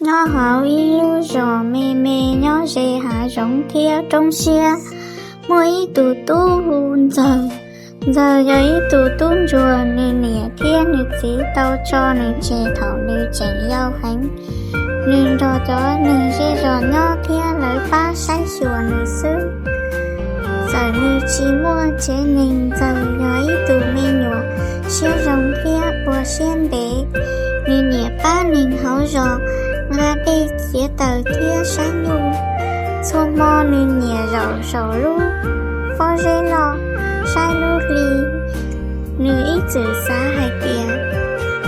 Nyob hauv ib lub zos me me nyob ze hav zoov thiab roob siab, muaj ib tug tub hu Ntxawg. Ntxawg yog ib tug tub ntsuag, nws niam thiab nws txiv tau tso nws tseg thaum nws tseem yau heev. Nws nrog cov neeg zej zos nyob thiab lawv pab saib xyuas nws xwb. Txawm nws tsis muaj tsev neeg, Ntxawg yog ib tug me nyuam siab zoo thiab ua siab ntev. Nws niam pab neeg hauv zos nqa dej txiav taws thiab saib nyuj. Txhua hmo nws niam zaum saum lub pob zeb loj saib lub hli. Nws ib txwm xav hais tias,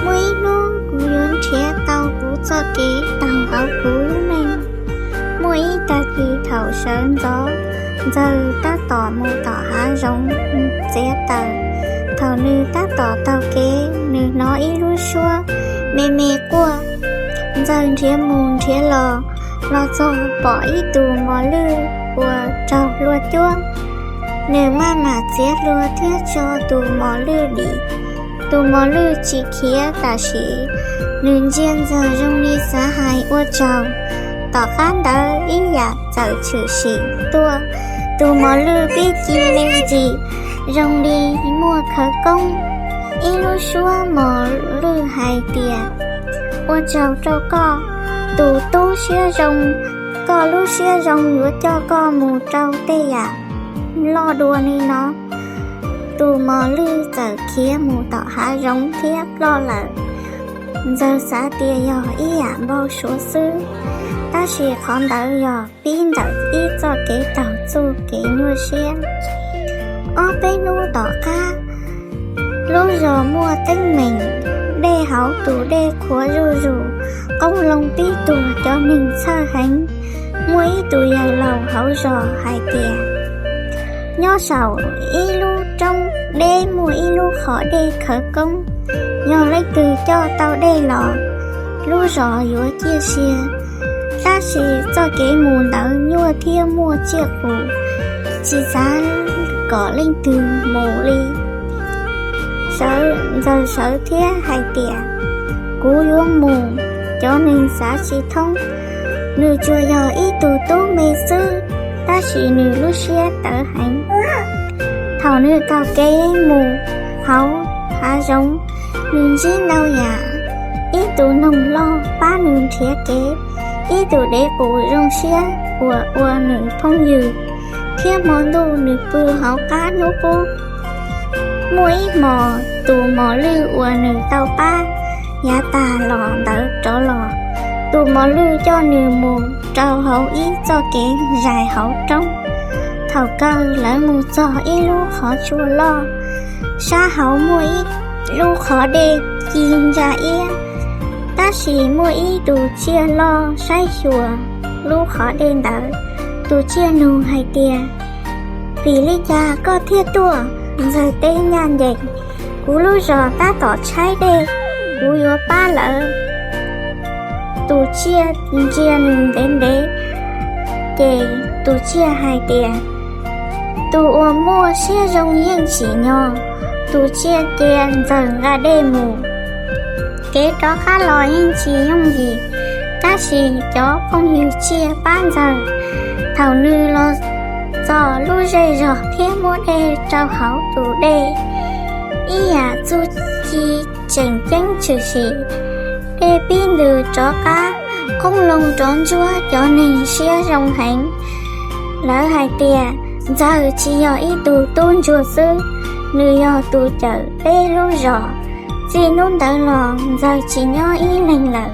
muaj ib hnub kuv yuav nrhiav tau kuv txoj kev taug hauv kuv lub neej. Muaj ib tag kis thaum sawv ntxov, Ntxawg tab tom mus tom hav zoov txiav taws. Thaum nws tab tom taug kev, nws hnov ib lub suab me me quaj. Ntxawg nrhiav mus nrhiav los, los txog pom ib tug mos lwj uas raug hlua cuab. Nws maj mam txiav hlua thiab tso tus mos lwj dim. Tus mos lwj tsis khiav tam sim, nws ntsia Ntxawg zoo li xav hais ua tsaug. Tom qab ntawd ib yam txawm tshwm sim tuaj, tus mos lwj pib ci me ntsis zoo li muaj khawv koob. Ib lub suab mos lwj hais tias, ua tsaug rau koj, tus tub siab zoo, koj lub siab zoo yuav coj koj mus rau tej yam loj dua li no. Tus mos lwj txawm khiav mus tom hav zoov thiab ploj lawm. Ntxawg xav tias yog ib yam npau suav xwb, tab sis qhov ntawd yog pib ntawm ib txoj kev taug txuj kev nyuaj siab. Ob peb hnub tom qab, lub zos muaj teeb meem, dej hauv tus dej qhuav zuj zus, qoob loo pib tuag, cov neeg txhawj heev. Muaj ib tug yawg laus hauv zos hais tias, nyob saum ib lub roob deb muaj ib lub qhov dej khawv koob, yog leej twg coj tau dej los, lub zos yuav ciaj sia. Tab sis txoj kev mus ntawd nyuaj thiab muaj tsiaj qus, tsis xav kom leej twg mus li. Ntxawg sawv thiab hais tias, kuv yuav mus. Cov neeg xav tsis thoob, nws tsuas yog ib tug tub me xwb, tab sis nws lub siab tawv heev. Thaum nws taug kev mus hauv hav zoov, nws ntsib ntau yam, ib tug noog loj pab nws nrhiav kev, ib tug dev qus zoo siab uas ua nws phooj ywg, thiab hmo ntuj nws pw hauv qab hnub qub. Muaj ib hmos tus mos lwj uas nws tau pab yav tag los ntawd rov los, tus mos lwj coj nws mus rau hauv ib txoj kev zais hauv roob. Thaum kawg lawv mus txog ib lub qhov tsua loj, sab hauv muaj ib lub qhov dej ci ntsa iab, tab sis muaj ib tus tsiaj loj saib xyuas lub qhov dej ntawd. Tus tsiaj nug hais tias, vim li cas koj thiaj tuaj? Ntxawg teb ncaj ncees, kuv lub zos tab tom tshaib dej, kuv yuav pab lawv. Tus tsiaj ntsia nws ntev ntev, ces tus tsiaj hais tias, tus uas muaj siab zoo yeej tsim nyog. Tus tsiaj cia Ntxawg nqa dej mus. Kev rov qab los yeej tsis yooj yim, tab sis cov phooj ywg tsiaj pab Ntxawg. Thaum nws los txog lub zej zog thiab muab dej rau hauv tus dej, ib yam txuj ci tseem ceeb tshwm sim, dej pib ntws rov qab, qoob loo rov ntsuab, cov neeg siab zoo heev. Lawv hais tias Ntxawg tsis yog ib tug tub ntsuag xwb, nws yog tus cawm peb lub zos. Txij hnub ntawd los Ntxawg tsis nyob ib leeg lawm,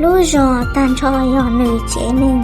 lub zos tag nrho yog nws tsev neeg.